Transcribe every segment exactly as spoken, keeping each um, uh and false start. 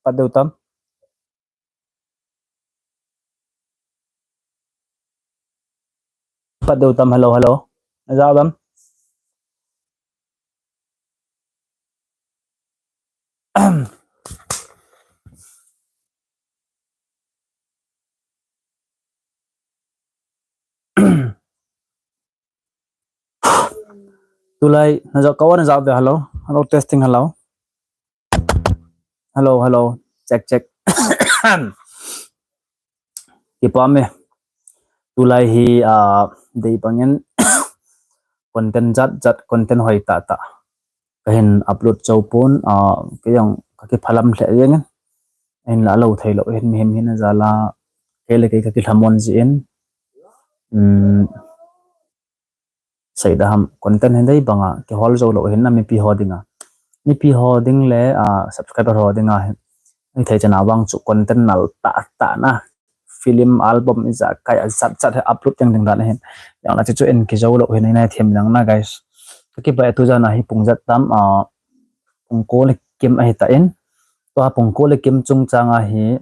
Pat deu tam. Pat deu tam, hello, hello. Aja dam. Tulai, naja kawan naja ve, hello. Hello, testing, hello. Hello, hello. Check, check. Kipah e. Tulai hi, ah, dei bangin content jat jat, content hoi tah tah kahin upload chau pon, ah, kei jong kakiphalam lheh jeng in. Ahinla lou thei lou hin mihem hina jal a, kei le kei kakilhamon jeh in. Um, Seida ham, content hi dei banga kihol jou lou hin a mipi ho dinga. Mipi ho ding le, ah, subscriber ho dinga hi. Hithei chan a vang chu content nal tah tah na. Film, album, ija kai a jat jat hi upload ding ding dan hin. Jong la chu chu in kijou lou hin nai them lang na, guys. Kakipah e, tu jan a hi pung jat tam, ah, pung ko le kim ahi tan. Tua pung ko le kim chungchang a hi,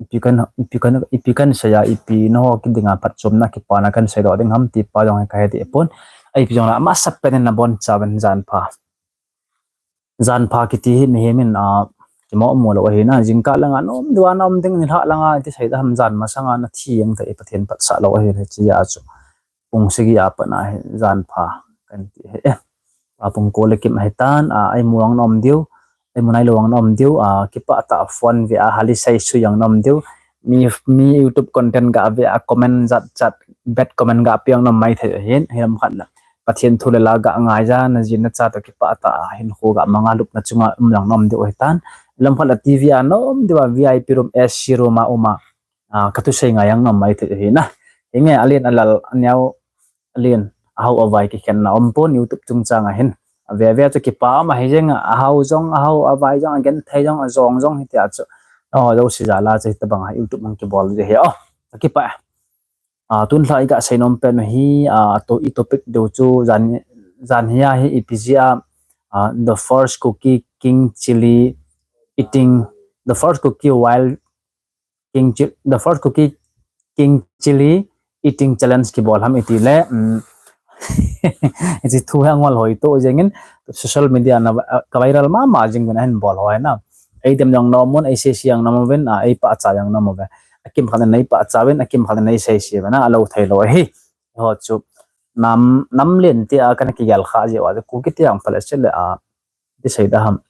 ipi kan, ipi kan, ipi kan seia, ipi nangho kiding a phatchomna kipana kan seidoh ding ham ti pa jong hi kahe deh pon. Ipi jong la, amasa pen in nabonchauvin jan pha. Jan pha kiti hi mihem in, ah, kimo mo lou ahi na, jingkah langa nom diu a na um ding, nilhah langa ti seida ham, jan masanga nathi jeng ta, i Pathen phatsah lou ahi le chia chu. Pung sagi a pat na hi jan pha kan ti hi e. A pung ko le kim ahi tan, a, eimu ang nom diu, eimu nailou ang nom diu, a, kipah tah a phone ve a, hali sei sui ang nom diu. Mi, mi YouTube content ga ve a, comment jat jat, bad comment ga pe ang nom mai thei hin, hilam khat la. Pathen thu le la ga ngai ja, naji nacha toh kipah tah a hinkho ga manga lupna chunga um ang nom diu ahi tan. Lam khat la T V a nom diu a, V I P room, A C room a um a. Ah, kathusei ngai ang nom mai thei hi na. Hinge alen alal aneo alen ahao avai kikhenna um pon YouTube chungchang a hin. Ave ave chu kipah ma hi jeng a, ahao jong, ahao avai jong, agenthei jong, ajong jong hitia chu. Oh, jouse jal a chu hitabang a YouTube hung kibol ji hi. Oh, kakipah. Ah, tun lha i ga sei nom pen hi, ah, to i topic deu chu jan, jan hia hi ipi jia, ah, the first Kuki king chili eating, the first Kuki wild King Chi-, the first Kuki King Chili eating challenge kibol ham iti le, um, hiche thu hi angol hoi to jeng in social media na, ah, ka viral mama jeng uvin ahin bol hoi na. Eidem jong nom un, eisei sei jong nom uvin, ah, eipahcha jong nom uve. Akim khat in eipahcha uvin, akim khat in eisei sei uvin, ah, alou thei lou ahi. Ho chu nam, nam len tia kana kigel kha jeh uva, Kuki te jong pale se le a, ti seida ham.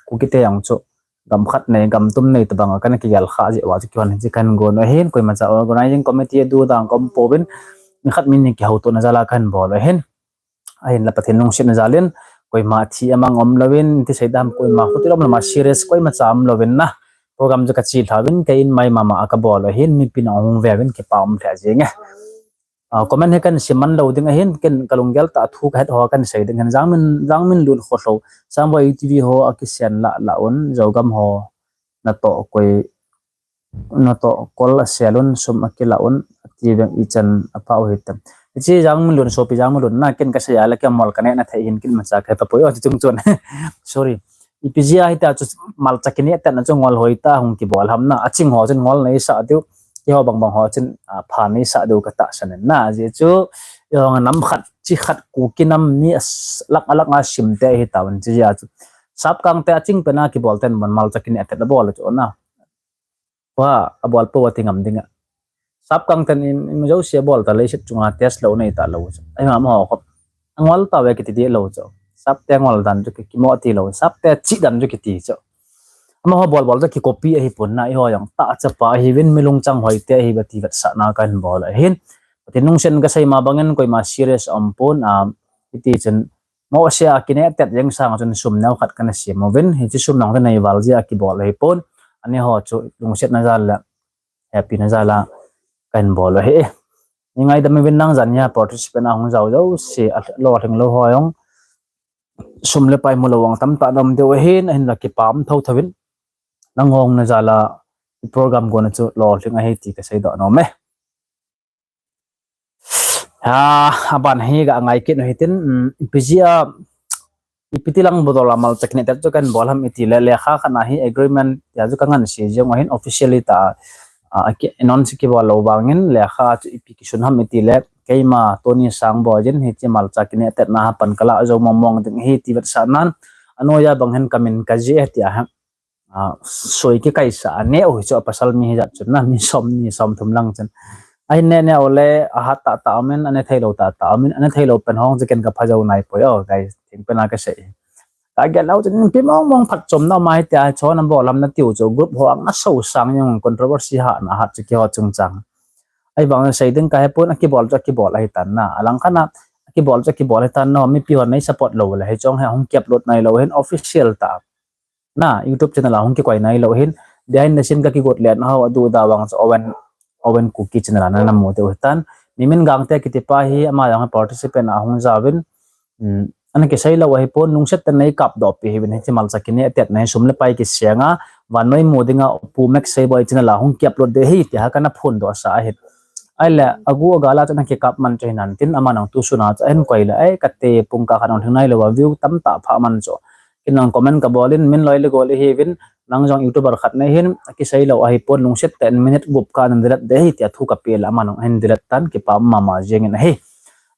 Kuki te jong chu gam khat nei, gam tum nei tabang a kana kigel kha jeh uva chu kihon hin chi kan gon ahin, koima cha organizing committee a du dang kom pouvin, mi khat mi ni kihouto na jal a kan bol ahin. Ahinla Pathen lungsetna jal in, koima thi amang um louvin, ti seida ham, koima khuti lom lom a serious, koima cha um louvin na. Program chu kachi lha uvin, kei in mai mama a kabol ahin, mipi na hung ve uvin kipah um lheh jeng e. Ah, comment hi kan sim man lou ding ahin, ken kalunggel tah thu kahet ho kan sei ding ahin, Jangmin, Jangminlun Khotlhou, Sangvoi T V ho akisen lah lah un, Zogam ho natoh koi, natoh kol asel un, sum akilah un, ati veng ichan apha u hitam. Hiche Jangminlun, sopi Jangminlun, na ken kasei a le kei mol kaneh na thei hin kin macha kahe tapoi, o, ti chung chun. Sorry. Ipi jia hitia chu malcha kineh tet na chu ngol hoi tah hung kibol ham na, aching ho chun ngol neisah diu, keiho bang bang ho chun, ah, pha neisah diu katahsan in na, ajeh chu, jong nam khat, chi khat Kuki nam mi as-, lak alak a sim te hitauvin chi jia chu. Sapkang te aching pen a kibol ten bon malcha kineh tet abol chu na. Wa, abol pou ati ngam ding a. Sapkang ten im, im jouse abol ta leiset chunga test lou nei talou chu. Ahi ma, amaho khop. Angol tauve kiti deh lou chu. Sap te angol dan chu ki, kimo ti lou. Sap te chih dan chu kiti chu. Amaho bol bol chu ki copy ahi pon na, eiho jong tah chapa ahiuvin, mi lungchang hoi te ahiuve ti vetsahna kahin bol ahin. Pathen lungset in kasei ma bangin koima serious um pon, ah, iti chun Mose a kineh tet jeng sang chun sum neo khat kana sem uvin, hiche sum neo chu neival jeh a kibol ahi pon, ani ho chu lungsetna jal le happy na jal a kahin bol ahi. Nei ngaidam uvin lang, jan hia participant a hung jao jouse, alolhing lou ho jong sum le pai mu lou vang tamtah na um diu ahin, ahinla kipah um thotho uvin. Nangho hung na jal a program gona chu lolhing ahi ti kasei doh nom e. Ah, aban hi ga ngai kit u hitin, um, ipi jia, Ipi ti lang bol a malcha kineh tet chu kahin bol ham iti le, lekha khat a hi agreement tia chu kangansei jeng u ahin, officially ta, a, a ki, announce kibol lou vangin lekha chu ipi kisun ham iti le, keima Tony Sangboi in hiche malcha kineh tetna a pan kalah jou mong mong ding ahi ti vetsahnan, anoiya bang hin kamin kajih e tia hi. A, soi kikaisah a neh u hi chu a pasal mi hijat chun na, mi som ni som thum lang chun. Ahin neh neh u le, ahat tah tah umin, ane theilou tah tah umin, ane theilou pen hong chu ken kapha jou naipoi o, guys, thengpen a kasei. Kagel lou chun, ipi mong mong phatchomna um ahi tia, chon abol ham natiu chu, group ho ang asosang jong controversy hahna hat chu keiho chungchang. Ahivang sei ding kahepon, akibol chu akibol ahitan na, alang khat a, akibol chu akibol ahitan na, mipi hon nei support lou le, hiche jong hi ahung ki upload nailou hin, official ta. Na, YouTube channel a hung kikoi nailou hin, behind the scene kakigot letna ho aduhda vang chu Owen, Owen Kuki channel a nana mu diu hitan. Mimin Gangte kitipa hi ama jong hi participant a ahung jaovin, ana kisei lou ahipon, lungset tah in nei kapdohpeh hiuvin, hiche malcha kineh tetna hi sum le pai kiseng a, vannoi mu dinga Pu Max Seiboi channel a hung ki upload ding ahi tia kana phondoh sa ahin. Ahile agu agal a chu ana kikap man chu hinantin, ama jong tusun a chu ahin koi le, ei, kate pungkah khat jong lhing nailou a view tamtah phah man chu. Ken jong comment kabol in, min loi le gol ihiuvin, nang jong YouTuber khat nahin, akisei lou ahipon, lungset tah in minute gup kah in delete ding ahi tia thu kapeh le, ama jong ahin delete tan, kipa mama jengin ahi.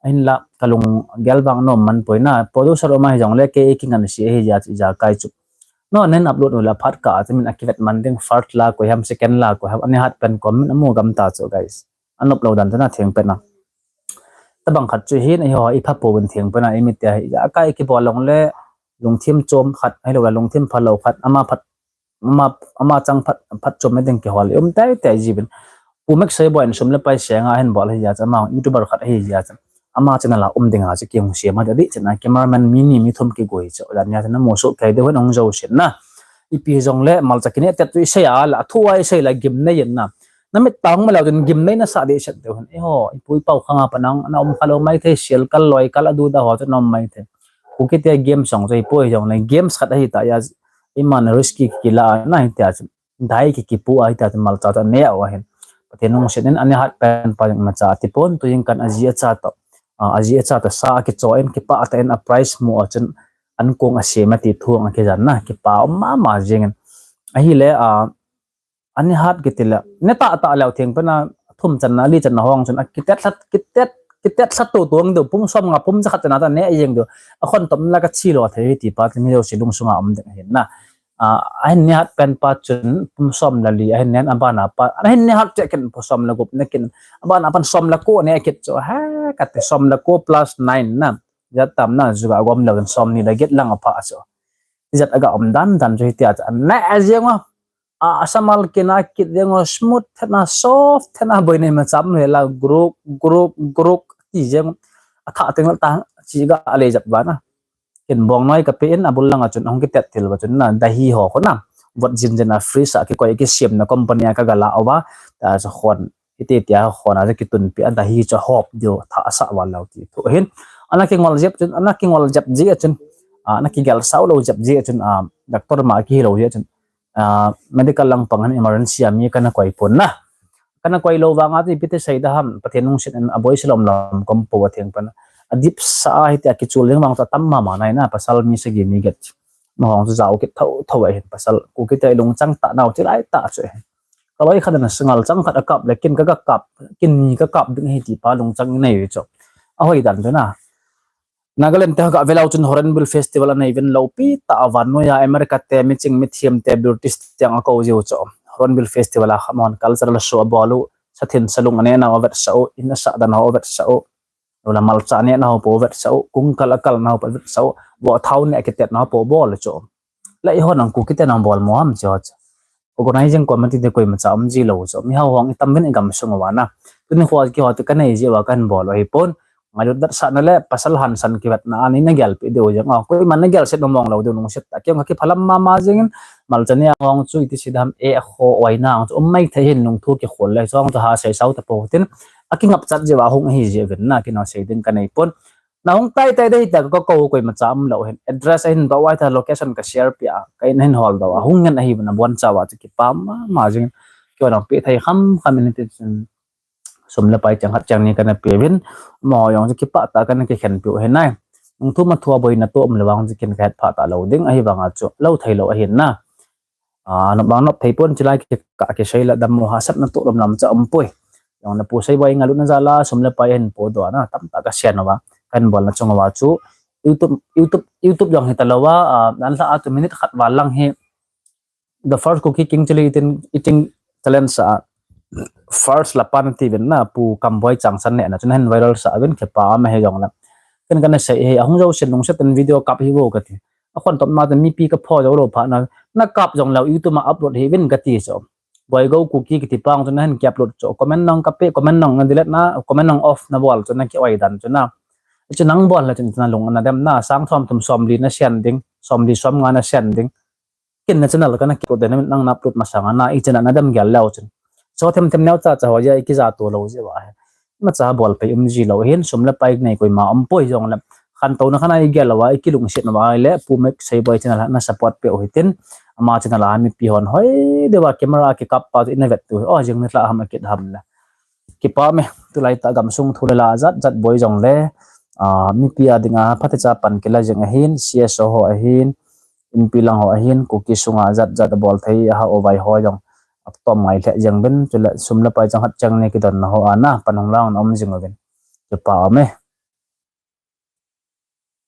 Ahinla kalunggel vang nom man poi na, producer um ahi jongle kei kingansei ahi jeh a chu ijakai chu. No, nahin upload u le phat kah a chu min akivet man ding, first la koi ham, second la koi ham, ani hatpen comment amu gam ta chu, guys. Anop lou dan chu na, thengpen a. Tabang khat chu hin, eiho ipha pouvin thengpen a, imite a hi, ijakai kibol jongle, lungthim chom khat, ahilouleh lungthim phalou khat, ama phat, ama, ama chang phat, phatchomna ding kihol um teitei jiuvin. Pu Max Seiboi in sum le pai seng a ahin bol ahi jeh a chu, ama YouTuber khat ahi jeh a chu, ama channel a um dinga chu kihung sem a, adih chan a cameraman mi ni mi thum kigoi chu, jan nia chu namu soh kei diu hin ahung jousen na. Ipi jongle malcha kineh tet chu isei a le, athu a isei le gimnei in na, namit tang ma leu chun gimnei nasah dehset diu hin. Eiho ipu ipau khang a pat a ana um khalou maithei, sel kal loi kal aduhda ho chu ana um maithei. Kukite games jong chu ipi hijongle games khat ahitah a, iman risk kila na hitia chu, dai kikipu a hitia chu malcha chu aneh u ahin. Pathen lungset in, ani hatpen pa jong imacha atipon, tujing kah in aji acha toh, a, aji acha toh sa akicho in, kipah tah in a prize mu a chun ankong asem e ti thu jong akijan na, kipa um mama jengin. Ahile, a, ani hat kiti le, ne tahtah leu thengpen a thum channa, li channa ho jong chun akitet lha, kitet, kitet lha tutu jeng diu, pum som nga, pum jakhat channa tah neh jeng diu. Akhontom la kachi lou thei hi ti pa chu mi jouse lungsunga um ding ahin na. A, ahin neh hatpen pa chun pum som le li ahin neh in, abana pa, ahin neh hat cheh kit in pum som le gup neh kit in, abana pan som le ko neh kit chu, he, kati som le ko plus nine na, jat tam na, juga gom leu in som ni le get lang aphah chu. Tijat aga um dan dan chu hitia chu aneh jeng u. A, asamal kina kit jeng u, smooth thet na, soft thet na, boi nei macham le la, gruk, gruk, gruk ti jeng u. Athah teng le ta, chi ga alei jap va na. Ken bongnoi kapeh in, abul langa chun ahung kitet til uva chun na, dahi ho khu na, vot jin jin a freeze a kikoi kisemna company a kaga la uva, ta chu khon, hiti tia khon a chu kitunpeh a, dahi chu hop diu, thah asah val leu ti thu ahin. Ana kingol jep chun, ana kingol jep jeh a chun, a, ana kigel sao lou jep jeh a chun, a, doctor ma kihi lou jeh a chun, a, medical lang pang hin emergency a mi kana koi pon na. Kana koi lou vanga chu ipi ti sei da ham, Pathen lungset in aboise lom lom kom pou a thengpen a. Adipsa a hitia kichul ding vang chu atam mama nai na, pasal mi sagi mi get. Amahon chu jao kit tho tho ahin, pasal Kukite lungchang tah nau chu lai tah chu ahin. Kaloi khat in single chang khat akap le ken kaga kap, ken ni kakap ding ahi ti pa lungchang inei u chu. Ahoi dan chu na. Nagaland te ga velou chun Hornbill Festival anei uvin, loupi tah a vannoiya America te, miching mithem te, British te jong akou jiu chu. Hornbill Festival a khamhon cultural show abol u, sathin salung aneh nau avetsah u, in asah dan ho avetsah u. Lou le malcha aneh nau po avetsah u, kungkal akal nau po avetsah u, vohthao neh akitet nau po abol chu. Le eihon ang Kukite nang bol mo ham chu chu. Organizing committee te koimacha um ji lou chu. Mihao hong itam uvin igam sung uva na. Tuni kho keiho te kanei jiu a kahin bol u ahipon. Ngailut vetsahna le pasal hansan kivetna a nei nagelpeh diu jeng a. Koiman nagelset mong lou diu lungset tah. Kei jong kakiphalam mama jengin malcha neh a hong chu iti sei da ham, eh, kho oina hong chu um maithei hin lungthu kikhol le. Chu hong chu ha sei sao tapou tin. Akingapchat jiu a hung ahi jiuvin na, ken jong sei ding kanei pon. Nahung tai tai dei ta, kakou koimacha um lou hin. Address ahin doh uva ta, location ka share peh a, ka in ahin hol doh a, hung ngen ahi uvin abonchauva chu kipa mama jengin. Keiho jong peh thei kham kham in hiti chun sum le pai chang khat chang ni kana pe uvin. Amaho jong chu kipah tah a kana kikhenpeh u ahi nai. Nung thu ma thu a boina to um le vang chu kin ka het pha ta lo ding, ahivanga chu lo thei lo ahin na. A, nop bang nop thei pon chilai ki ka kisei la dam mo ha sat na to lam lam cha um poi. Jong na pu sei boi nga lu na ja la sum le pai hin po do na tam ta ka sian wa. Kan bol na chung wa chu YouTube, YouTube, YouTube jong hi ta lo wa, a, nan la a chu minute khat wa lang hi. The first Kuki King Chili eating, eating challenge sa first la pan ti vin na pu kam boi chang san ne na chun hin viral sa vin ke pa ma he jong la. Kan kan sei he ahung jo sin lung set video kap hi vo ka ti. A khon top ma te mipi ka pho jo lo pha na, na kap jong lo YouTube ma upload hi vin ka ti so. Boi go Kuki kiti pang chun hin ki upload cho comment nang ka pe comment nang na delete na comment nang off na bol chun na ki oi dan chun na. Chu nang bol la chun na lung na dem na sang thom thum som li na sian ding, som li som nga na sian ding. Kin na channel ka na ki upload na nang na upload ma sang na i channel na dem gel lo chun. So them them neu cha cha ho ya i ki ja to lo je wa. Ma cha bol pe um ji lo hin sum le pai nei koi ma um poi jong le. Khan to na khan ai gel wa i ki lung set na wa le pu mek sei boi channel na support pe u hitin. Ama channel a mipi hon hoi de wa camera ki kap pa ina vet tu. O jing ni la ham a kit ham le. Ki pa me tulai ta gam sung thu le la jat jat boi jong le. A, mipi a ding a pha te cha pan ki la jing ahin, C S O ho ahin, inpi lang ho ahin, Kuki sung a jat jat bol thei a ha o vai ho jong. Ap tom ngai le jeng ben, chule sum le pai chang hat chang ne ki don na ho a na, pan hung lang na um jing uvin. Ki pa me.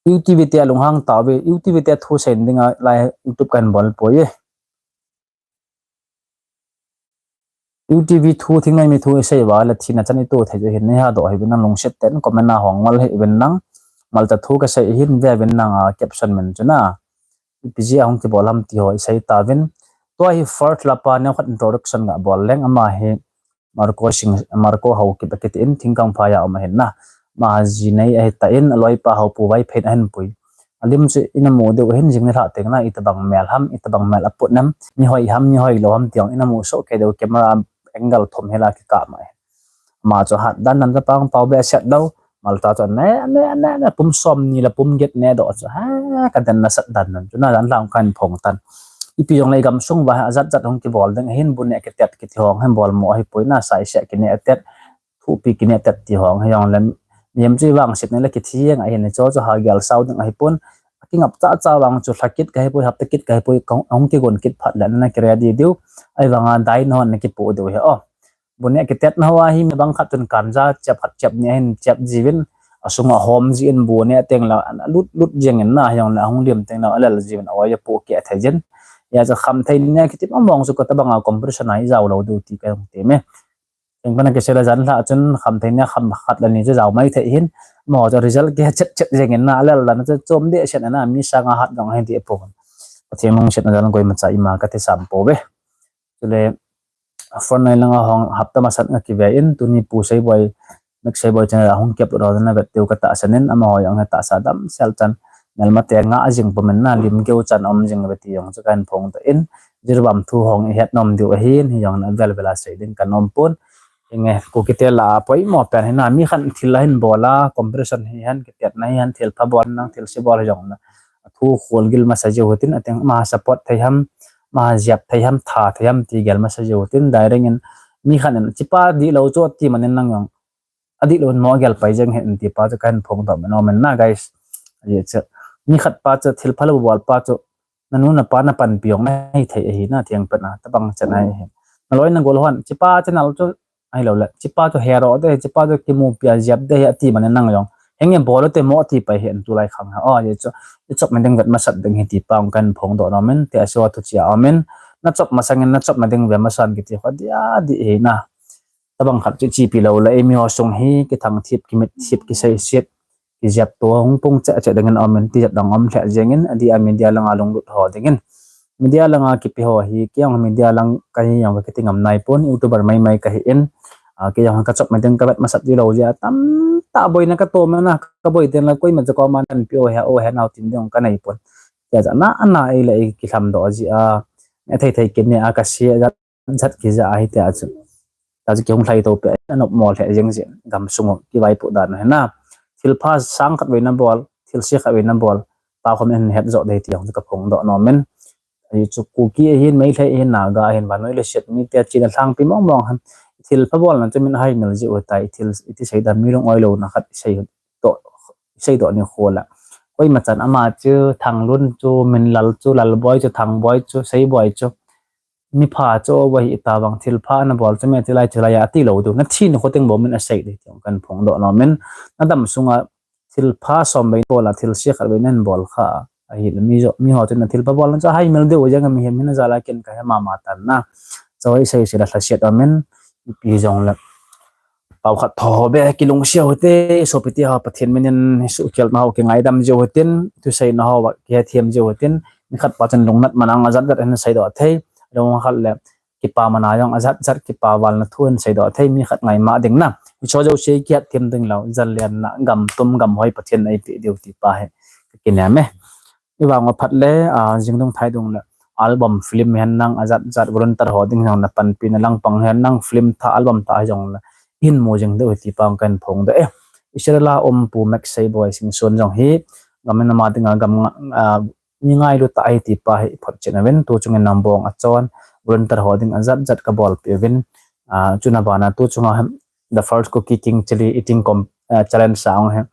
U T V te a lunghang ta ve, U T V te a thu sen ding a lai YouTube kan bol poi e. U T V thu thing nai mi thu i sei va le thina chan i tu thei hin ni ha do hi bin nang lungset ten comment na hong mal hi bin nang mal ta thu ka sei hin ve bin nang a caption min chu na. I P G a hong ki bol ham ti ho i sei ta vin. Tua hi first la pa neu khat introduction nga bol leng ama hi Marco Sing, Marco Haokip a kiti in Thingkangphai a um ahin na. Ma ji nei ahi ta in, a loi pa Hau Pu Vaiphen ahin pui. A lim chu ina mu deuh ahin jing ni hlah teng na, i tabang mel ham, i tabang mel a put nam, mi hoi ham, mi hoi lo ham tiang ina mu soh kei deuh camera angle thum hi la ki kah ma ahin. Ma chu hat dan nan ta pang pau be set deuh, mal ta chu ne, ne, ne, ne, pum som ni la pum get ne do chu, ha, ka dan na sat dan nan chu na dan lang kan phong tan. Ipi jong le i gam sung va, a zat zat hong ki bol ding ahin bu ne ki tet ki ti hong hen bol mo ahi pui na, sai se ki ne tet, thupi ki ne tet ti hong he jong le, niam chu i vang sit ne le ki thi jeng ahin, cho cho ha gial sau ding ahi pun, a ki ngap cha cha vang chu thla kit ka hi pui, hap ta kit ka hi pui, ka hong ki gon kit phat le na ki ready diu, ai vang a dai na hon na ki pu diu he o. Bu ne ki tet na ho ahi mi bang khat tun kan ja, chep khat chep ni ahin, chep jiwin, a sung a hom ji in bu ne teng la, lut lut jeng in na, he jong le a hong liam teng la, a lel jiwin, a oi a pu ki a thei jin. Ya cha kham thei ne ki ti mong mong chu ka ta bang a competition a i jau lo diu ti ka hong ti me. Eng pana kisei la jan hla chun kham thei ne kham khat la ni chu jau mai thei hin. Mo chu result ke chet chet jeng in na lel la na chu chom de sen na mi sang a hat dong hin ti po. Pathian lungset na jan koi ma cha i ma ka ti sam po ve. Chule front line langa hong hapta masat nga ki ve in tuni pu sei boi mek sei boi channel a hong kep ro na vet teu ka ta sanin ama ho jong he ta sa dam sel chan. Melmate nga a jing pum in na lim keu chan om jing ve ti jong chu kan phong ta in, Jiribam thu hong i het nom diu ahin, hi jong na vel vel a sei ding kan om pun. Inge, Kuki te la poimo pen hi na mi khan thil a hin bol a, competition hi han, ki tet na hi han, thil pha bol nang, thil si bol hi jong na. A thu khol gil masa jiu tin, a teng ma support thei ham, ma jiap thei ham, tha thei ham ti gel masa jiu tin, direct in mi khan in, chipa di lo chu ti man in nang jong. A di lo mo gel pai jeng hen ti pa chu kan phong to men o men na, guys. Ye chu. Mi khat pa chu thil pha lo bol pa chu, na nu na pa na panpi jong na hi thei ahi na, thiang pen a, ta bang chen ahi. Na loi na gol hon, chipa channel chu, ahi lo le, chipa chu hero de, chipa chu kimu pia jiap de, a ti man in nang jong. Henge bol te mo ti pai hen tu lai khang ha. O, ye chu, i chop ma ding vet masat ding hi ti pa kan phong do no men, te a so tu chia o men. Na chop masang in, na chop ma ding ve masan ki ti kho dia di hi na. Tabang khat chu chipi lo la, emi ho sung hi, ki thang thip, ki mit thip, ki sei siat, ki jiap to, hung pung che che ding in om in, ti jat dang om lheh jeng in, a di a media langa lunglut ho ding in. Media langa kipi ho hi, ki jong media lang ka hi jong ka kiti ngam nai pon, YouTuber mai mai ka hi in, a, ki jong ka chop ma ding ka vet masat di lo jia, tam ta boi na ka to ma na, ka boi den la koi ma ja ko ma nan pi o he, o he nau tin ding ka nei pon. Tia ja na, na ei le ei ki thlam do jia, ne thei thei ki ne a ka sia ja, jat ki ja ahi tia chu. Ta chu ki hung lhai to pe, a nop mo lheh jeng jeng, gam sung u, ki vai pu dan u hi na. Thil pha sang khat vei na bol, thil si khat vei na bol, pa khom in het jo dei ti jong chu ka phong do no men. Ahi chu Kuki ahin, Meitei ahin, Naga ahin, vanoi le siat mi tia china lhangpi mong mong han. Thil pha bol na chu min hai mel ji u tai, thil i ti sei da mi lung oi lo na khat sei do, sei do ni kho la. Koima chan ama chu, Thanglun chu, Minlal chu, Lalboi chu, Thangboi chu, Seiboi chu. Mipha chu, ahi tavang thilpha nabol chu, me chilai chilai ati lou diu. Nathi na khoteng bou min asei ding ti kahin phongdoh nom in. Nadam sunga thilpha som vei bol a, thilse khat vei nahin bol kha. Ahile mi jo, miho chun nathilpha bolna chu ahai mel diu jeng a, mihem hin ajal a ken kahe mama tan na. Chu isei sei la lhaset aum in, ipi jongle pao khat tho be kilungset u hite, sopite ho, Pathen min in suhkhelna ho kingaidam jiu hitin, thuseina ho kihethem jiu hitin, mi khat pa chun lungnat mana jong ajat jat hin seidoh thei, lung khat le kipa mana jong ajat jat kipa valna thu hin seidoh thei, mi khat ngaima ding na. Hicho jouse kihetthem ding lou, jallenna, gam tum gam hoi Pathen in eipeh diu ti pa hi kakinem e. Ivang a phat le, ah, jingdung thaidung le album film hen nang ajat jat volunteer ho ding jong napanpina langpang hen nang film thah album thah hijongle ihin mu jing diu hi ti pa kahin phongdoh e. Israel a um Pu Max Seiboi Singson jong hi gam le nam a dinga gam nga-, ah, mi ngailu tah ahi ti pa hi photchet uvin, tu chungin nang bong achon volunteer ho ding ajat jat kabolpeh uvin, ah, chuna bana tu chunga The First Kuki King Chili Eating Com-, ah, Challenge sang hi.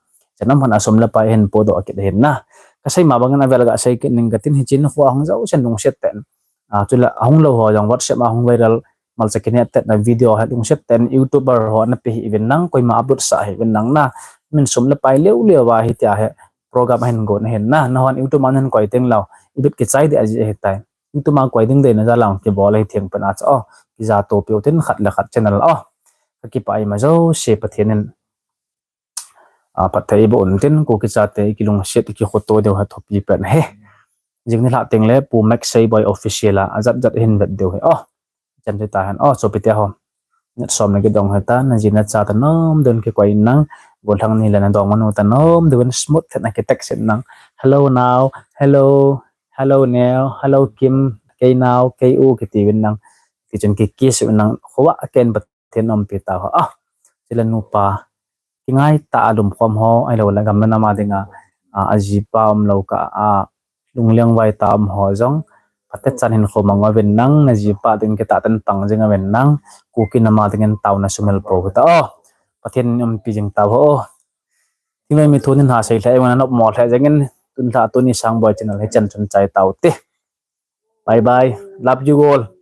Chanam han a sum le pai hin podoh kit ahin na. Kasei ma bangin avel gasei kit ning katin, hiche nikho a hung jousen lungset tah in. Ah, chule ahung lou ho jong WhatsApp a hung viral malcha kinet tah na video hi lungset tah in YouTuber ho nape hih uvin nang, koima upload sah hih uvin nang na. Min sum le pai leu leu a hitia hi program ahin gon ahin na. Nahon YouTube a nahin koi teng lou, ibit kichai ding aji ahitai. YouTube a koi ding deina jal a kibol ahi thengpen a chu o. Kija to peh u tin khat le khat channel o. Kakipah ima jouse Pathen in, ah, phatthei eiboh un tin, Kuki chate ikilungset ikikhoto diu hi thupi pen ahi. Jing nilhah teng le Pu Max Seiboi Official a ajat jat hin vet diu hi o. Chan chu tahen o, sopite ho. Minute som le kidong hita, naji nacha ta nom diuvin kikoi in nang, golhang ni le nadongmanu ta nom diuvin smooth tah in kitext in nang. Hello nao, hello, hello neo, hello Kim, kei nao, kei u kiti uvin nang. Tichun kikiss uvin nang, khovah a ken Pathen umpi tauhen. Ah, chule nupa kingai tah a lumkhom ho, ahilou le gam le nam a dinga, ah, ajipa umlou kah a, lungleng vai tah a um ho jong, phatechan hinkho mang uvin nang, najipa ding kitah tah in pang jing uvin nang, Kuki nam a dingin taona sumil pou hita o. Pathen in umpi jing tauhen o. Thingvei mi thu nin ha sei lheh, ei vang a nopmo lheh jengin, tun lha tuni Sangboi channel hichan chun chai taute. Bye bye. Love you all.